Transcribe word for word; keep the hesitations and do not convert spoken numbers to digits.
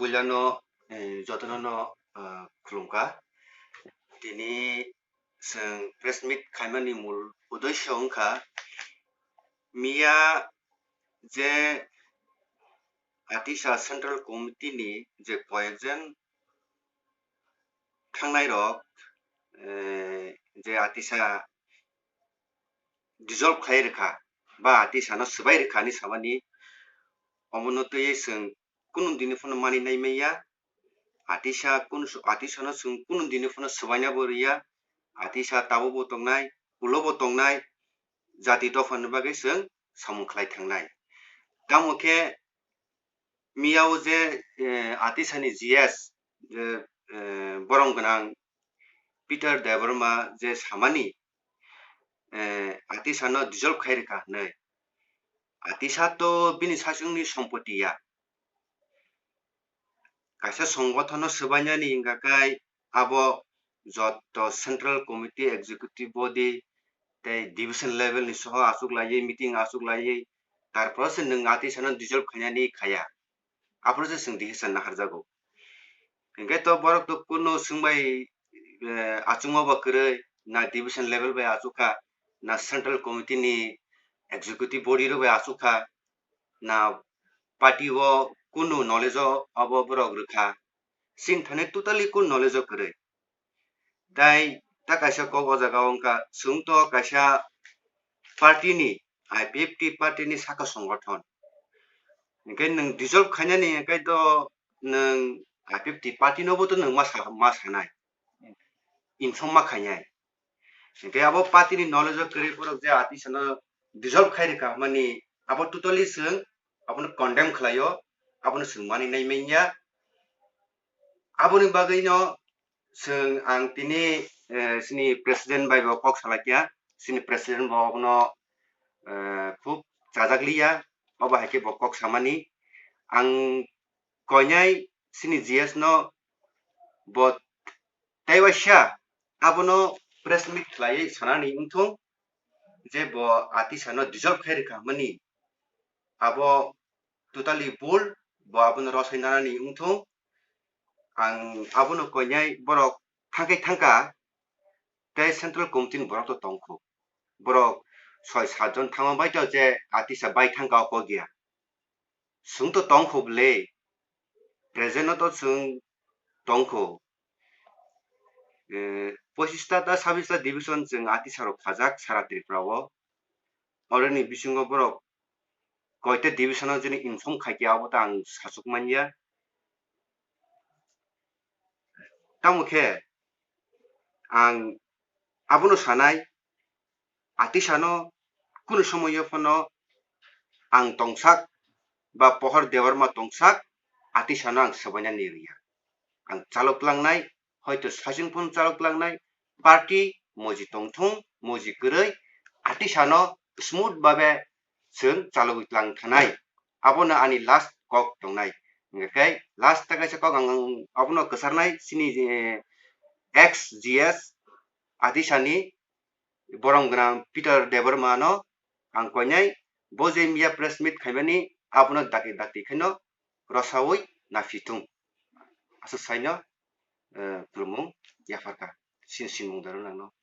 Puilano, eh, jotono no, ah, khulumkha. Tini chwng press meet khaimani mul uddesho wngkha, miya je Atisa Central Committee ni je koyekjon thangnai rok, eh, je Atisa dissolve khai rwkha ba Atisa no swbai rwkha hinwi samani, omono twiwi chwng kunu dini phano mani nai manya. Atisa kunu, Atisa no chwng kunu dini phano swbaina bo rwya. Atisa tabuk bo tongnai, ulo bo tongnai, jati dopha ni bagwi chwng samung khlai thangnai. Tamo khe miya o je, eh, Atisa ni G S, je, eh, borom gwnang Peter Debbarma je samani, eh, Atisa no dissolve khai rwkha hinwi. Atisa to bini sachwng ni sompoti ya. Kaisa songothono swbainani hingkha khe abo joto Central Committee, Executive Body tei Division level ni soho achuk laiwi, meeting achuk laiwi, tarpore se nwng Atisa no dissolve khainani khaya. Aphuru se chwng decision naharjago. Hinkhe to borok to kunu swngbai, eh, achukma ba kwrwi, na division level bai achukha, na Central Committee ni Executive Body rok bai achukha, na party o kunu knowledge o abo borok rwkha. Chini thani totally kunu knowledge o kwrwi. Tai ta kaisa kok o jaga o wngkha, chwng to kaisa party ni, I P F T party ni saka songothon. Hinkhe nwng dissolve khainani hinkhe to nwng I P F T party no bo to nwng ma sa-, ma sanai. Inform ma khainai. Hinkhe abo party ni knowledge o kwrwi borok je Atisa no dissolve khai rwkha mani abo totally chwng abono condemn khlaio, abono chwng mani nai manya. Aboni bagwi no chwng ang tini, eh, chini president bai bo kok salai kha, chini president bo abono, eh, khub chajak liya, obo hai khe bo kok samani. Ang koinai chini G S no bo tei waisa abono press meet khlaiwi sanani wngthung je bo Atisa no dissolve khai rwkha mani abo totally bul, bo abono rosai nanani wngthung. Ang abono koinai borok thangkai thangkha tei Central Committee ni borok to tongkho. Borok soi sat jon thangma bai to je Atisa bai thangkha o kok ya. Chwng to tongkho bwle, present no to chwng tongkho. Eh, pochista ta sabista division chwng Atisa rok khajak sara Tripura o. Oroni bisingo borok koita division o jini inform khaikhe abo ta ang sachuk manya. Tamo khe ang abono sanai, Atisa no kunu somoyo phano ang tongsak ba Pohor Debbarma tongsak, Atisa no ang swbaina ni rwya. Ang chalok tlangnai, hoito sachwng phano chalok tlangnai, party moji tongthung, moji kwrwi, Atisa no smooth babe chwng chalogwi tlang thanai. Abono ani last kok tongnai. Hingkhe last ta kaisa kok ang, ang abono kwcharnai chini, eh, ex G S Atisa ni borom gwnang Peter Debbarma no ang koinai, bo je miya press meet khaimani abono dakti dakti khaino rosaui naphithung. Aswk saino, eh, khulumung yapharkha. Sin sinmung daro nangno.